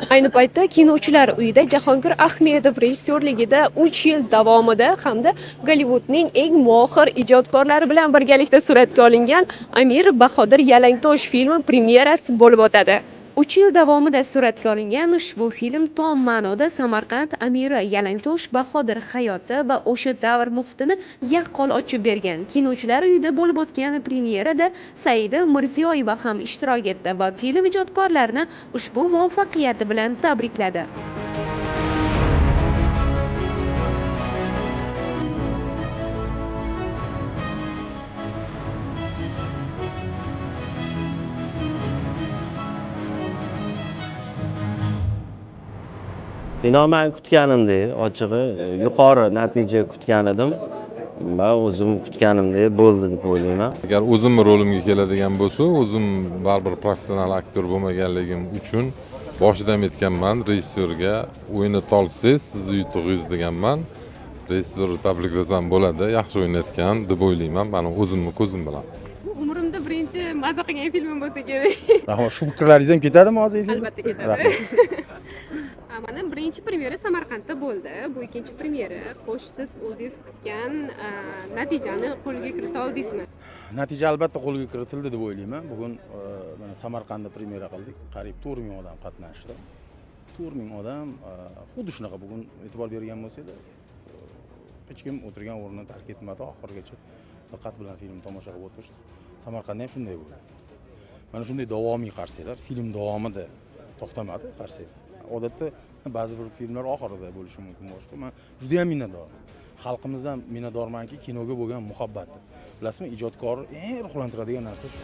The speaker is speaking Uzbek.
Ayni paytda Kinochilar uyida Jahongir Ahmedov rejissyorligida 3 yil davomida hamda Gollivudning eng mohir ijodkorlari bilan birgalikda suratga olingan Amir Bahodir Yalangtosh filmi premyerasi bo'lib o'tadi. 3 yil davomida suratga olingan ushbu film tom ma'noda Samarqand amiri Yalangtosh Bahodir hayoti va o'sha davr muhitini yaqqol ochib bergan. Kinochilar uyida bo'lib o'tgan premyerada Saida Mirziyoyeva ham ishtirok etdi va film ijodkorlarini ushbu muvaffaqiyati bilan tabrikladi. Kino man kutganimdek, ochig'i yuqori natija kutgan edim. Man o'zim kutganimdek bo'ldi deb o'ylayman. Agar o'zimni rolimga keladigan bo'lsa, o'zim baribir professional aktyor bo'lmaganligim uchun boshidan aytganman rejissyorga, o'ynatolsangiz sizni yutug'ingiz deganman. Rejissyorni tabriklasam bo'ladi, yaxshi o'ynatgan deb o'ylayman, mani o'zimni ko'zim bilan. Bu umrimda birinchi maza qilgan filmim bo'lsa kerak. Rahmat. Shu fikrlaringiz ham ketadimi hozir efirda? Albatta ketadi. Rahmat. Mana birinchi premyera Samarqandda bo'ldi. Bu ikkinchi premyera. Xo'sh, siz o'zingiz kutgan natijani qo'lga kirita oldingizmi? Natija albatta qo'lga kiritildi deb o'ylayman. Bugun mana Samarqandda premyera qildik. Qariyb 4000 odam qatnashdi. 4000 odam xuddi shunaqa bugun e'tibor bergan bo'lsanglar, hech kim o'tirgan o'rnini tark etmadi, oxirigacha diqqat bilan film tomosha qilib o'tirishdi. Samarqandda ham shunday bo'ldi. Mana shunday davomiy qarsaklar, film davomida to'xtamadi qarsak. Odatda ba'zi bir filmlar oxirida bo'lishi mumkin boshqa. Men juda ham minnatdorman. Xalqimizdan minnatdormanki, kinoga bo'lgan muhabbati. Bilasizmi, ijodkorni eng ruhlantiradigan narsa shu.